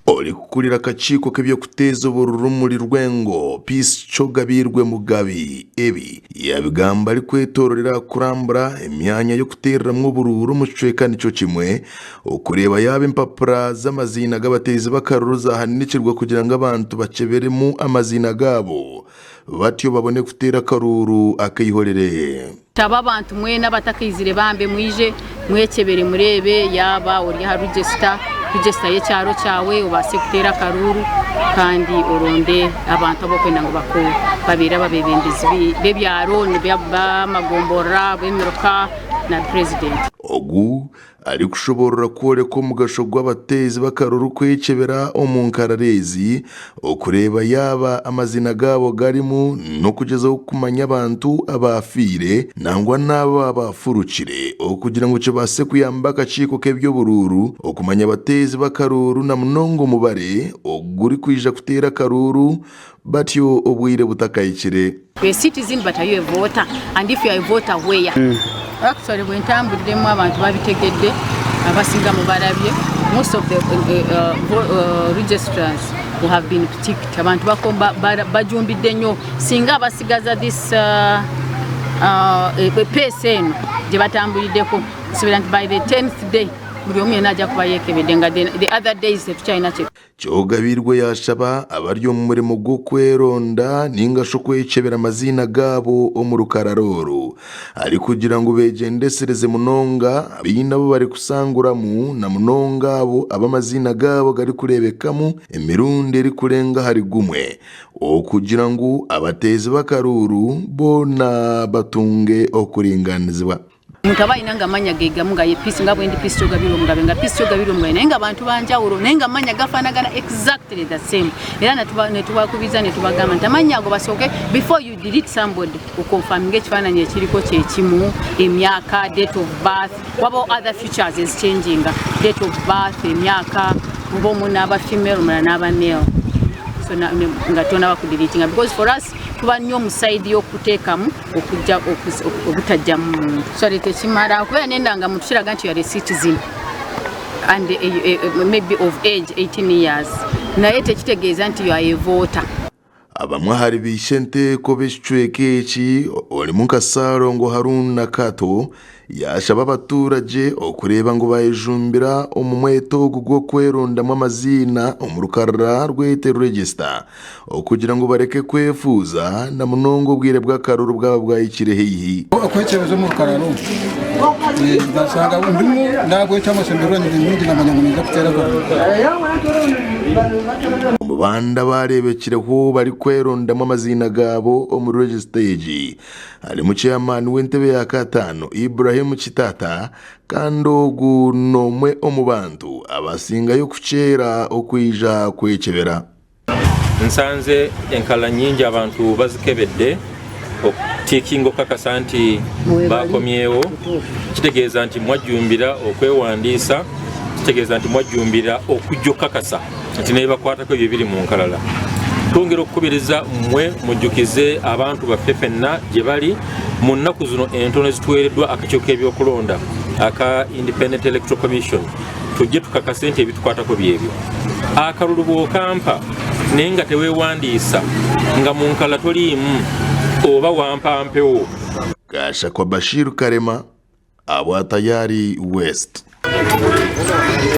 Orikukurira akakiiko k'eby'okuteeza obururu omuri Rwengo, Peace Kyogabiirwe Mugabi ebi yabigamba arikwetororera aha kurambura emyanya y'okuteereramu oburuuru omu kicweka nikyo kimwe okureeba yaaba empapura z'amaziina g'abateezi b'akaruru zahanikirwe kugira ngu abantu bakyeberemu amaziina gaabo batyo babone kuteera akaruuru ak'eihorere. Nshaba abantu mwena abatakaizire bambe mwije mwekyebere mureebe yaaba ori aha register, register y'ekyaro kyawe obaase kuteera akaruuru kandi oronde abantu abu orikwenda ngu babeere ababeebembezi b'ebyaro, b'amagomborora, b'emiruka na purezidenti. Ogu arikushoboorora kworeka omugasho gw'abateezi b'akaruru kwekyebera omu nkarara ezi okureeba yaaba amaziina gaabo garimu n'okugyezaho kumanya abantu abaafiire nangwa n'abo abaafurukire okugira ngu kibaase kuyamba akakiiko k'eby'oburuuru okumanya abateezi b'akaruuru na munonga omubare ogurikwija kuteera akaruuru batyo obwire butakahikire. You a citizen but are you a voter and if you are a voter where? Actually bwentamburiremu abantu babitegedde abasinga mubarabye most of the registrars who have been ticked abantu bajumbidde nnyo singa basigaza this pace eno gyebatambuliddeko nsubira nti by the 10th day buri omu yena ajja kuba yekebedde nga the other days tetukyalina kye Kyogabirwe yaashaba abari omu murimo gw'okweronda nainga shi okwekyebera amaziina gaabo omu rukarara oru arikugira ngu beegyendesereze munonga baine abu barikusanguramu na munonga abo abu amaziina gaabo garikureebekamu emirundi erikurenga ahari gumwe okugira ngu abateezi b'akaruuru boona batunge okuringaanizibwa. Omuntu aba aine ngu amanya ge gamu nga ye Peace nga bwendi Peace Kyogabirwe Omugabe nga Peace Kyogabirwe Omugabe naye nga abantu banjawulo naye nga amanya gafanagana exactly the same era netubakubiriza netubagamba nti amanya ago basooke before you delete somebody okonfaminga ekifaananyi ekiriko kyekimu emyaka date of birth wabawo other features ezichanginga date of birth emyaka oba omu naaba female omulala naaba male so nga tonaba kudeletinga because for us tuba nnyo mu side y'okuteekamu okujja obutajjamu muntu sorry tekimala okubeera n'endangamuntu kiraga nti you are a citizen and maybe of age 18 years naye tekitegeeza nti you are a voter. Abamwe ahari baishenteeko b'ekicweka eki orimu nka Ssalongo Haruna Kato yaashaba abaturagye okureeba ngu bayejumbira omu mweto ogu gw'okwerondamu amaziina omu rukarara rwete register okugira ngu bareke kwefuuza na munonga obwire bw'akaruru bwaba bwahikire haihi. Okwekyebeza omu rukarara oru nashanga ndimu nahabwekyo amashemererwa nyine mingi namanya ngu ninza kuteera akaruru. Omu bandi abaareebekireho barikwerondamu amaziina gaabo omuri regisita egi harimu Chairman w'entebe ya kataano Ibrahim Kitata kandi ogu n'omwe omu bantu abasingayo kukyera okwija kwekyebera. Nsanze enkala nyingi abantu bazikebedde okutiikinga okukakasa nti bakomyewo kitegeeza nti mwajjumbira okwewandiisa kitegeeza nti mwajjumbira okujja okukakasa nti nebibakwatako ebyo ebiri mu nkalala twongera okukubiriza mmwe mujjukize abantu baffe fenna gye bali mu nnaku zino entono ezituweereddwa akakiiko k'ebyokulonda aka independent electoral commission tujje tukakase nti ebitukwatako byebyo akalulu bw'okampa naye nga teweewandiisa nga mu nkala toliimu oba wampa mpewo Gashakwa Bashir Karema, Abwa Tayari West.